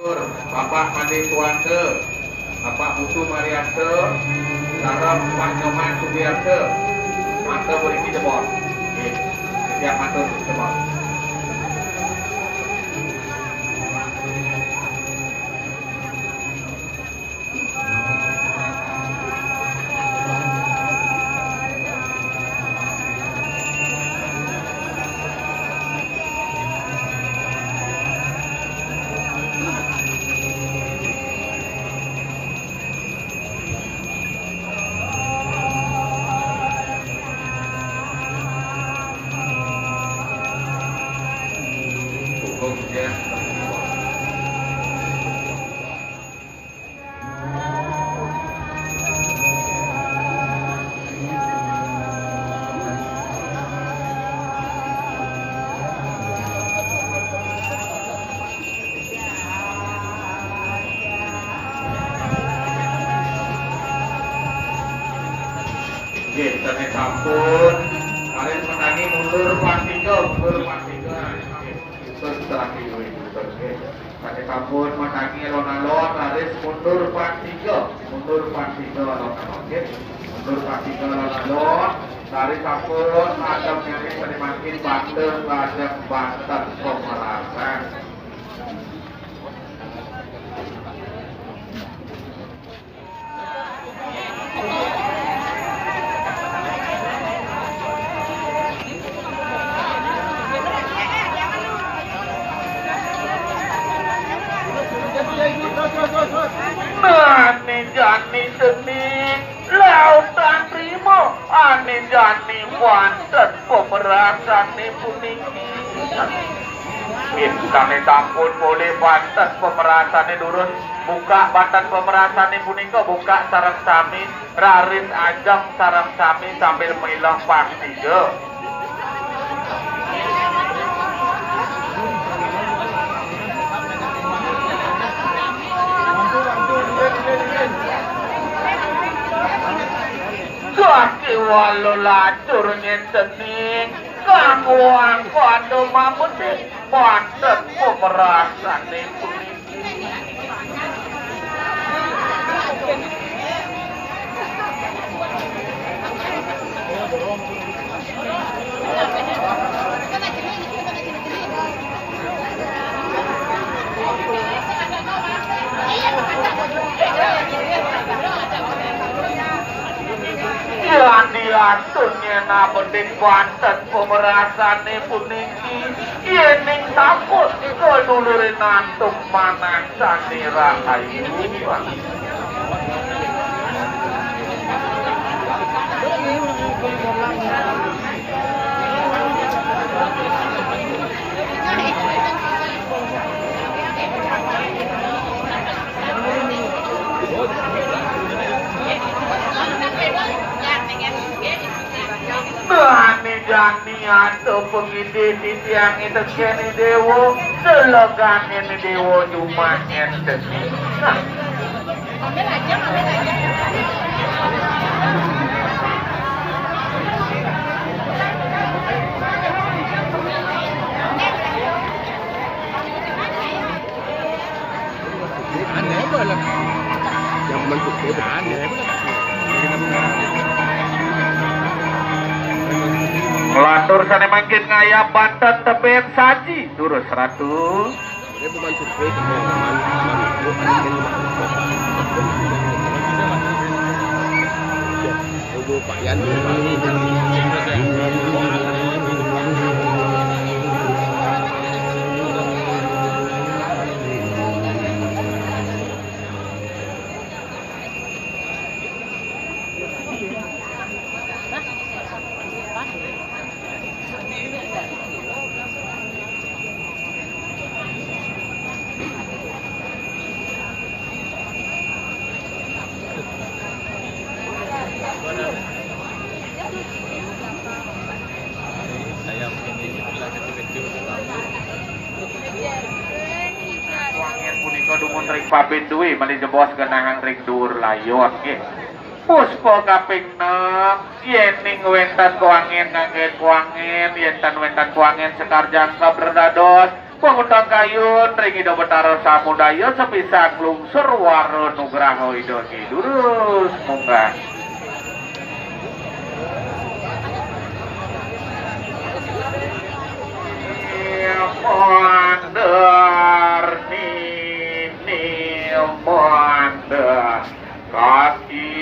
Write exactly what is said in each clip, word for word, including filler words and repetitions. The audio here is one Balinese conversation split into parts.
Bapak Made Suwanda, Bapak Putu Mariarta, sareng Pak Nyoman Sugiarta. Mangga mriki jebos. Nggih, siap matur jebos. Nggih, sané sampun. Raris menangi mundur ping tiga, mundur ping tiga. Nggih, terus terakhir, nggih. Sané sampun menangi alon-alon, raris mundur ping tiga, mundur ping tiga alon-alon, nggih. Mundur ping tiga alon-alon, raris sampun madhep ngiring sané mangkin banten lajeng banten pemerasan. Nani jani seni lautan rima, ani jani wonten pemerasané puniki. Nggih, sané sampun polih banten pemerasané durus, buka banten pemerasané punika, buka sareng sami, raris ajeng sareng sami sambil milah ping tiga. Kaki walu lacur ngéntening kanggo angkada mabedik banten pemerasané puniki. Yén diantun yén abedik banten pemerasané puniki, yéning sampun keduluré nantuk manah sané rahayu. Bani jani ada pengidih titiang itekené déwa, selegané déwa jumah énten. Nah. Aneh banget. Yang bentuknya aneh banget. Nglantur sané mangkin ngayab banten tebén saji, durus Ratu. Ini bukan survei, teman-teman. Teman-teman. Tunggu Pak Yan. Wangen punika dumun ring pabin dué, malih jebos genahang ring duur layon, nggih. Puspa kaping enam, yéning wénten kawangén nganggén kawangén, yén tan wénten kawangén sekar jangkep redados, Pangutang kayun ring Ida Betara Samudaya, sapisan lungsur wara nugraha Ida Nyi Durus. Munggah. Mandar nini mandar. Kaki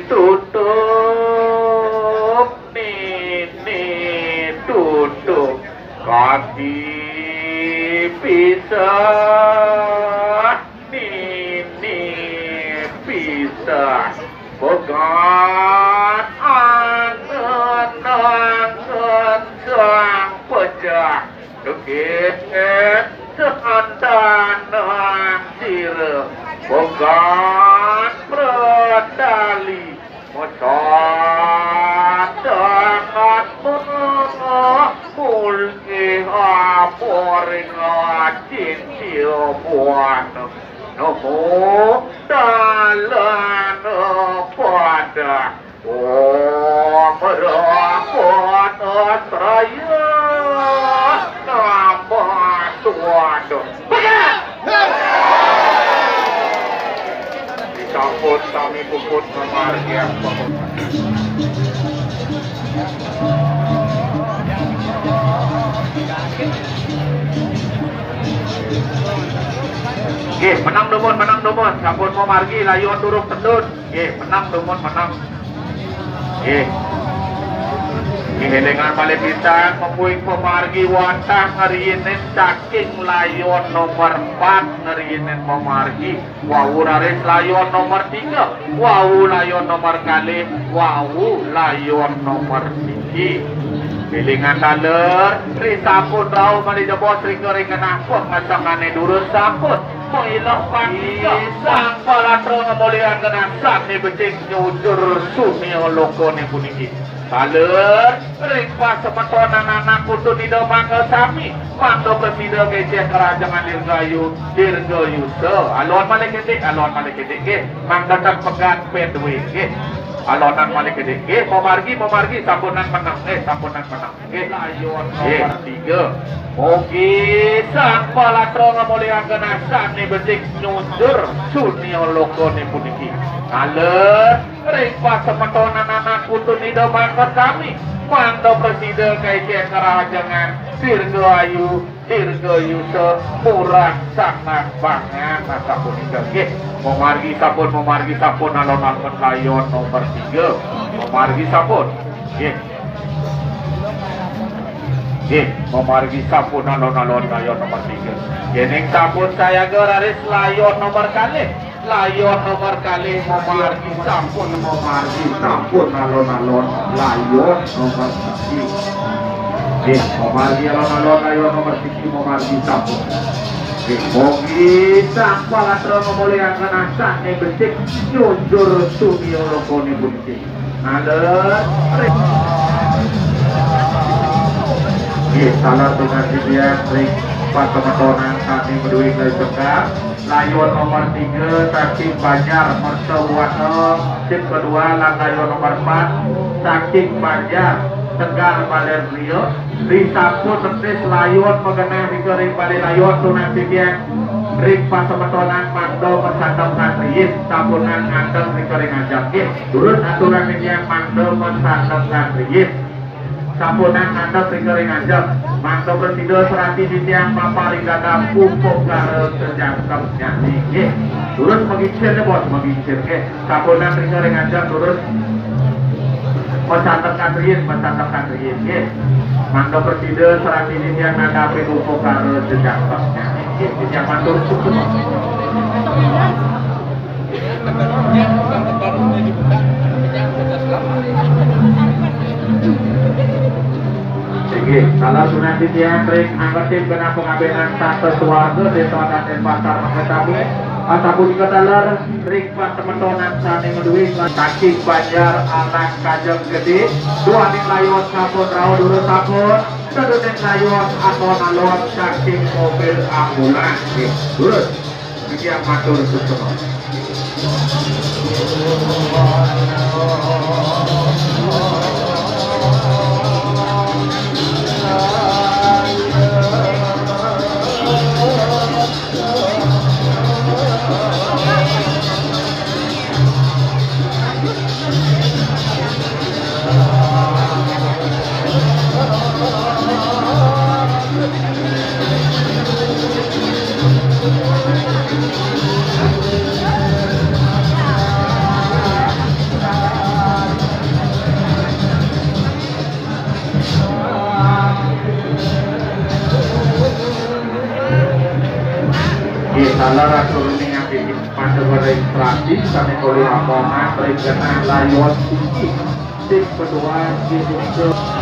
tutup, nini tutup, kaki pisah, nini pisah, pegat angen-angen sang pejah. Dikit seantanan sira pegat pratali, mesat sangat mulih apa ring acin sia buana. Nemu dalan padah. Om Rapat Astraya Nama Tuhan. Pegat! Disampun sami puput mamargi apa. Nggih, menang dumun, menang dumun. Sampun mamargi layuan durung tedun. Nggih, menang dumun, menang. Nggih. Nggih, élingang malih pisan, mungguing pamargi wantah ngriinin saking layuan nomor empat ngriinin pamargi. Wau raris layuan nomor tiga, wau layuan nomor kalih, wau layuan nomor siji. Élingang taler, risampun rauh malih jebos ring ring genah pemasangané durus sampun. Mailah pangika sang palatra ngamolihang genah sané becik nyujur sunia lokané puniki. Taler ring pasemetonan anak putu Ida mangga sami, mangda prasida kecek karahajengan dirgayu, dirgayusa. Alon malih kedik, alon malih kedik nggih. Mangda tan pegat ped dué nggih. Alonan malih kedik nggih. Mamargi, mamargi, sampunang menang nggih, sampunang menang. Nggih, layuan nomor tiga. Mugi sang palatra ngamolihang genah sané becik nyujur sunia lokané puniki. Taler ring pasemetonan anak putu Ida mangda sami, mangda prasida kecek karahajengan, dirgayu, dirgayusa, murah sanget banget asapunika nggih. Mamargi sampun, mamargi sampun, alon-alon layuan nomor tiga. Mamargi sampun. Nggih. Nggih, mamargi sampun alon-alon layuan nomor tiga. Yéning sampun sayaga raris layuan nomor kalih. Layuan nomor kalih mamargi sampun, mamargi sampun alon-alon layuan nomor siji. Nggih, mamargi alon-alon layuan nomor siji mamargi sampun. Nggih, mugi sang palatra ngamolihang genah sané becik nyujur sunia lokané puniki. Nalén. Nggih, salah tunas titiang ring pasemetonan sané madué kaisakan. Layuan nomor tiga saking Banjar Merta Buana, sip kedua lan layuan nomor empat saking Banjar Tegal Baler Rio. Risampun retis layuan magenah nika ring balé layuan tunas titiang ring pasemetonan mangda masandem ngantriin, sampunang nganteg nika ring ajeng nggih. Durus aturang titiang mangda masandem ngantriin. Sampunang nganteg ring ring ajeng. Mangda prasida serati titiang maparing gagah upakara sajangkep jani nggih. Durus magincir nggih, Bos, magincir nggih. Sampunang ring ring ajeng durus. Masandem ngantriin, masandem ngantriin nggih. Mangda prasida serati titiang nandhapin upakara sajangkep jani nggih. Titiang matur suksma. Inggih, salah tunas titiang ring anggén genah pangabénan tata suarga Désa Adat Denpasar mangkin sami. Asapunika taler ring pasemetonan sané madué saking Banjar Anak Kajeng Gedé, duaning layuan sampun rauh durus sampun, seduning layuan alon-alon saking mobil ambulans. Nggih, durus. Titiang matur suksma. Nggih, salah atur ning ati pada registrasi sami kula amongan ring genah layuan siji. Tim kedua, tim ke-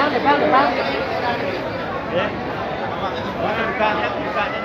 Depan, depan, depan.